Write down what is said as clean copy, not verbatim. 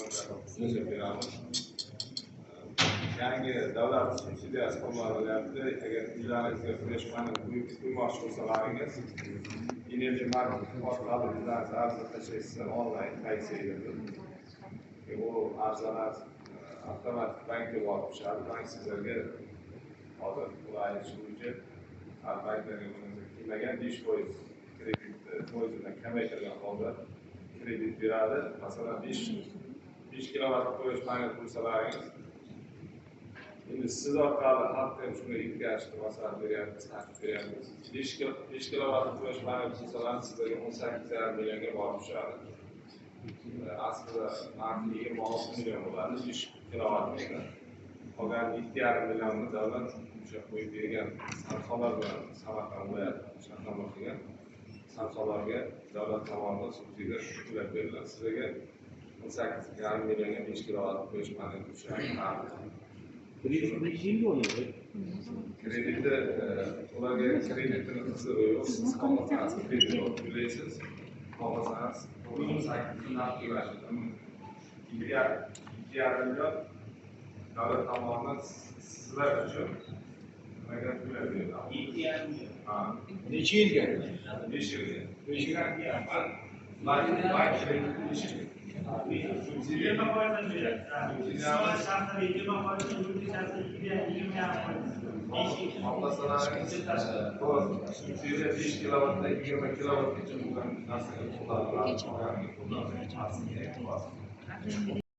Yasab beramiz. Yangi davlat subsidiyasi qo'llanilyapti. Agar uylaringizga quyosh panel qo'yib qo'ymoqchi bo'lsalaringiz, Energy Market orqali uylaringizga arza tashlaysizlar onlayn Payse'da. U arzalar avtomatik bankka borib tushadi. Bank sizlarga, hozir ular aytishi bo'yicha, har banklarga bunisi kelmagan 5% kredit foizidan kamaytirgan holda kredit beradi. Masalan, 5 kilovat quyosh panel qo'ysalaringiz, endi siz orqali xalqqa ham shunday yetkazishni maslahat beryapmiz, taklif beryapmiz. 5 kilovat quyosh panel qo'ysalaringiz, sizlarga 18,5 millionga borib tushadi. Aslida narxi 26 million bo'ladi 5 kilovatga. Qolgan 7,5 millionni davlat o'sha qo'yib bergan sarxolar bilan Samarqand viloyati shartnoma qilgan sarxolarga davlat tomonidan subsidiya to'lab beriladi. Sizlarga 18,5 millionga 5 kilovat quyosh paneli tushadi. Kredit necha yilga oladi? Kreditni ularga kreditini qizig'i yo'q. Siz xohlasangiz, kredit olib to'laysiz, xohlasangiz, 18 naqd to'lasiz. 2,5 million davlat tomonidan sizlar uchun nimaga to'lab beriladi. 7,5 million. Ha. Necha yilga? 5 yilga. 5 yilga. Bank krediti 5 yil. Subsidiya 20 foizdan beradi. Subsidiyani Shaxslar 20%, yuridik shaxslar 20,5%. 5 yil. Xohlasalaringiz, bu subsidiya 5 kilovatdan 20 kilovatgacha bo'lgan narsaga qo'llaniladi. Qolganiga qo'llanilmaydi.